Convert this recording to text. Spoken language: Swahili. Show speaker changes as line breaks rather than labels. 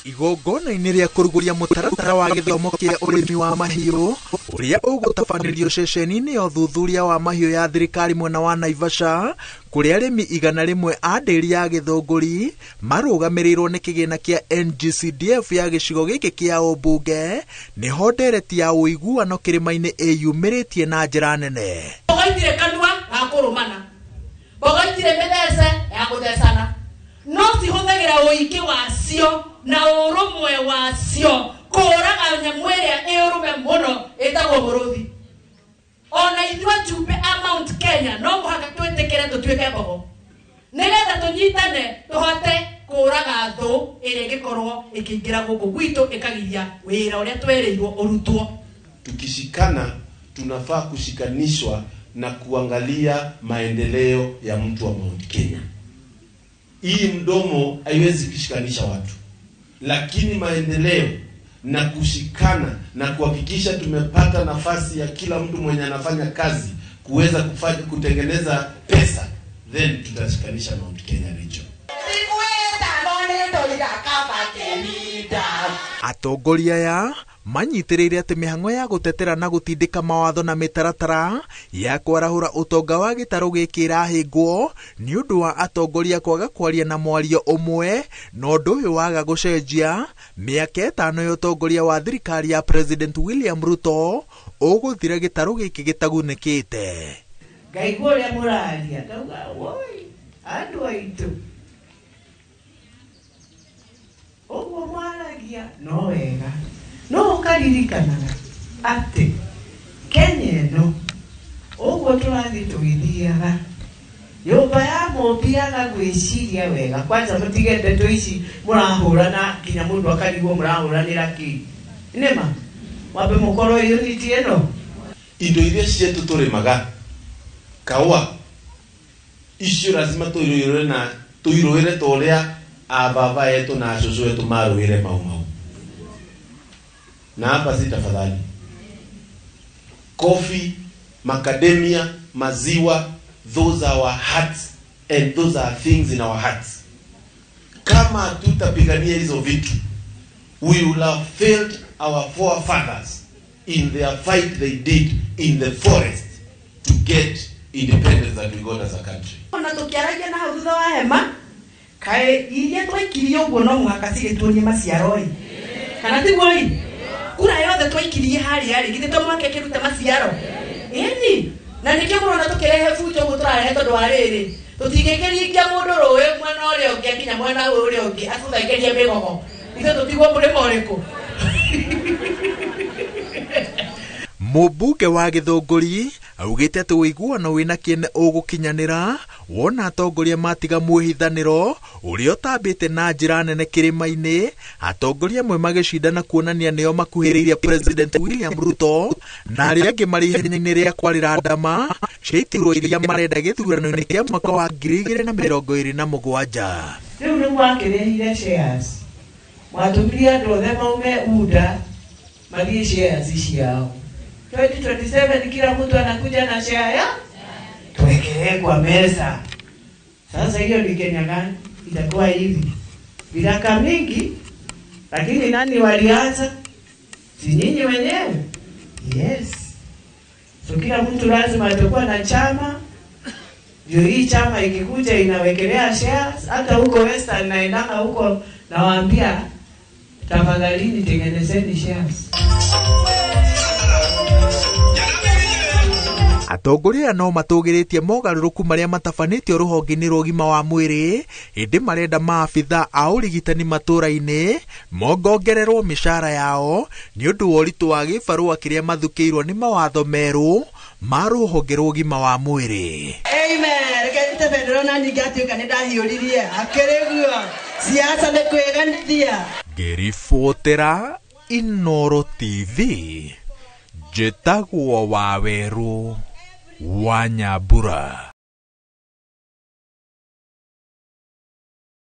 Igongona-inĩ rĩa kũrugũria mũtaratara wa gĩthomo kĩa ũrĩmi wa mahiũ ũrĩa ũgũtabanĩrio ceceni-inĩ ya ũthuthuria wa mahiũ ya thirikari mwena wa Naivasha, kũrĩa arĩmi 100 a ndĩri ya Gĩthũngũri marũgamĩrĩirwo nĩ kĩgĩna kĩa NGCDF ya gĩcigo gĩkĩ kĩa ũmbunge, nĩho ndereti ya ũiguano kĩrĩma-inĩ ĩyumĩrĩtie na njĩra nene.
Mbogo itirĩ kanua ga kũrũmana, mbogo itirĩ mĩthece ya gũthecana, no cihũthagĩra ũingĩ wacio na ũrũmwe wacio kũũraga nyamũ ĩrĩa ĩ ũrũme mũno ĩtagwo mũrũthi. Ona ithuĩ ajumbe a Mount Kenya no mũhaka twĩtĩkĩre tũtuĩke mbogo nĩgetha tũnyitane tũhote kũũraga thũ ĩrĩa ĩngĩkorwo ĩkĩingĩra gũkũ gwitũ ĩkagiria wĩra ũrĩa twerĩirwo ũrutwo.
Tukishikana tunafaa kushikanishwa na kuangalia maendeleo ya mtu wa Mount Kenya. Hii mdomo haiwezi kushikanisha watu, lakini maendeleo na kushikana na kuhakikisha tumepata nafasi ya kila mtu mwenye anafanya kazi kuweza kutengeneza pesa, then tutashikanisha Mount Kenya region.
Atongoria aya manyitĩrĩire atĩ mĩhang'o ya gũtetera na gũtindĩka mawatho na mĩtaratara ya kwarahũra ũtonga wa gĩtarũ gĩkĩ ĩrahĩngwo nĩ ũndũ wa atongoria kwaga kwaria na mwario ũmwe, na ũndũ ũyũ waga gũcenjia mĩaka 5 ya ũtongoria wa thirikari ya President William Ruto ũgũthira gĩtarũ gĩkĩ gĩtagunĩkĩte.
Ngaigua ũrĩa mũraria ngauga woi andũ aitũ ũguo mwaragia no wega, no ũkaririkanaga atĩ Kenya ĩno ũguo tũrathiĩ tũgĩthiaga nyũmba ya mũmbi yaga gwĩciria wega. Kwanza mũtige ndeto ici mũrahũrana nginya mũndũ akarigwo mũrahũranĩra kĩ. Nĩma mwambe mũkorwo unity ĩno.
Indo iria cietu tũrĩmaga kaũa icio lazima tũirũĩre na tũirũĩre ta ũrĩa ababa yetu na acũcũ wetu marũĩre Mau Mau. Na hapa si tafadhali. Coffee, macadamia, maziwa, those are our hearts and those are things in our hearts. Kama tutapigania hizo vitu, we will have failed our forefathers in their fight they did in the forest to get independence that we got as a country.
Ona tukiaragia na hau thutha wa hema, kaĩ iria twaikirie ũguo no mũhaka cigĩtuonie maciaro ĩ, kana tiguo ĩ? Kura yothe twaikirie harĩa rĩ, githĩ to mũhaka ĩkĩrute maciaro? Ĩni, na nĩkĩo mũrona tũkĩrehe bunjo ũguo tũrarehe tondũ wa rĩrĩ, tũtingĩkĩringia mũndũ rũĩ mwena ũrĩa ũngĩ akinya mwena ũrĩa ũngĩ atũthengerie mĩgogo, ithuĩ tũtigwo mũrĩmo ũrĩkũ.
Mũmbunge wa Gĩthũngũri augĩte atĩ ũiguano wĩna kĩene ũgũkinyanĩra wona atongoria matiga mwĩhithanĩro ũrĩa ũtambĩte na njĩra nene kĩrĩma-inĩ, atongoria amwe magĩcindana kuonania nĩo makuhĩrĩirie President William Ruto na arĩa angĩ marĩ ihenya-inĩ rĩa kwarĩra ndama cia iturwa iria marenda gĩthurano-inĩ kĩa mwaka wa 2027.
Rĩu nĩ mwakĩrehire shares, mwatũmire andũ othe maume UDA mathiĩ shares ciao. 2027 kila mtu anakuja na share ya tuwekelee kwa meza. Sasa hiyo ni Kenya gani itakuwa hivi? Viraka mingi, lakini nani walianza? Si nyinyi wenyewe? Yes. So kila mtu lazima atakuwa na chama. Ndio hii chama ikikuja inawekelea shares. Hata huko Western naendanga huko nawaambia tafadhalini tengenezeni shares.
Atongoria no matũgĩrĩtie mogarũrũku marĩa matabanĩtio rũhonge-inĩ rwa ũgima wa mwĩrĩ, ĩndĩ marenda maabitha a ũrigitani matũũra-inĩ mongongererwo mĩcara yao nĩ ũndũ wa ũritũ wa gĩbarũa kĩrĩa mathukĩirwo nĩ mawatho merũ ma rũhonge rwa ũgima wa mwĩrĩ.
Amen. Reke ndute bendera na nyingĩ atuĩka nĩ ndahiũririe. Akĩrĩ guo. Siasa nĩ kwĩganithia.
Ngĩribotera Inooro TV, njĩtagwo Wawerũ wa Nyambura.